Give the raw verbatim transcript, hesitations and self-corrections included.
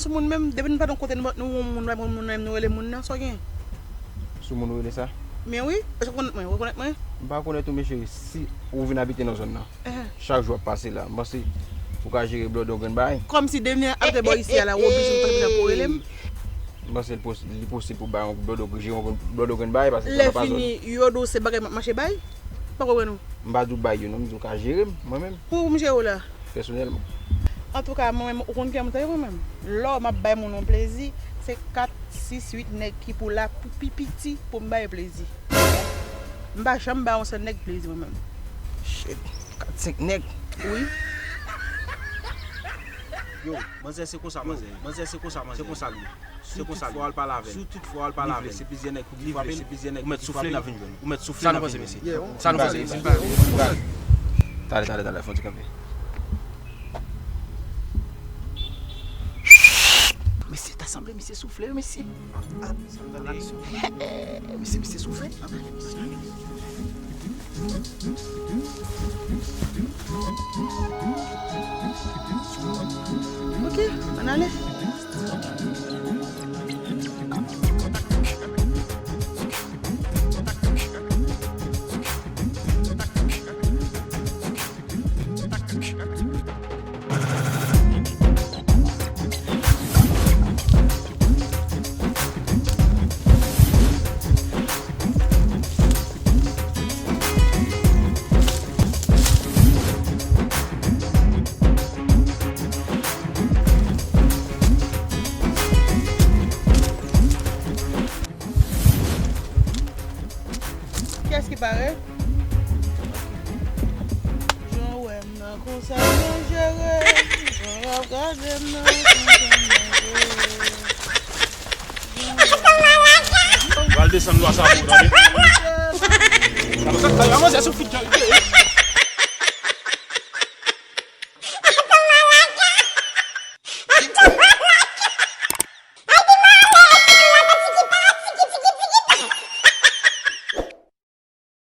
Sou moun menm, depi nou pa nan kote nou, nou wè yon moun, nou wè moun nan, nou rele moun nan, sa w gen? Sou moun ou rele sa? Men wi, èske w konnet mwen, ou rekonnet mwen? M pa konnet ou, men cheri, si ou vin abite nan zòn nan, chak jou w ap pase la, m panse ou ka jere blòdò grenn bagay. Kòmsi demen ap de bò isi a la, ou oblije pase pou w rele m? M panse li pos-, li posib pou bay yon blòdò, jere yon blòdò grenn bagay, paske sa pa zòn. Lè fini, yo di w se bagay m ap mache bay? M pa konprann ou. M pa di w bay yo non, m di w ka jere m, mwen menm. Pou m jere w la? Pèsonèlman. Antouka, mwen menm, ou konn kijan m te ye mwen menm. Lò m ap bay moun yon plezi, se kat, sis, uit nèg ki pou la pou pi piti pou m ba yo plezi. M pa janm ba yon sèl nèg plezi mwen menm. Shit, kat, senk nèg. Wi. Yo, manzè se konsa, manzè. Manzè se konsa, manzè. Se konsa l ye. Se konsa l ye. Si w tout fwa w al pale avè l. Si w tout fwa w al pale avè l. Li vle, se plizyè nèg pou ki frape l. Ou mèt soufle, n ap vin jwenn ou. Ou mèt soufle, n ap vin jwenn ou. Sa nou panse, mesye? Sa nou panse, mesye? Talè, talè, talè, fè yon ti kanpe. Mesye, ta sanble misye soufle, mesye. Misye, misye soufle. Ok, ann ale. Kiyès ki pare? Jan w wè m nan konsa m nan jere. Jan w ap gade m nan konsa m nan jere. Pral desann lwa sa pou ou tande. Sa manzè sou fout jan li ye.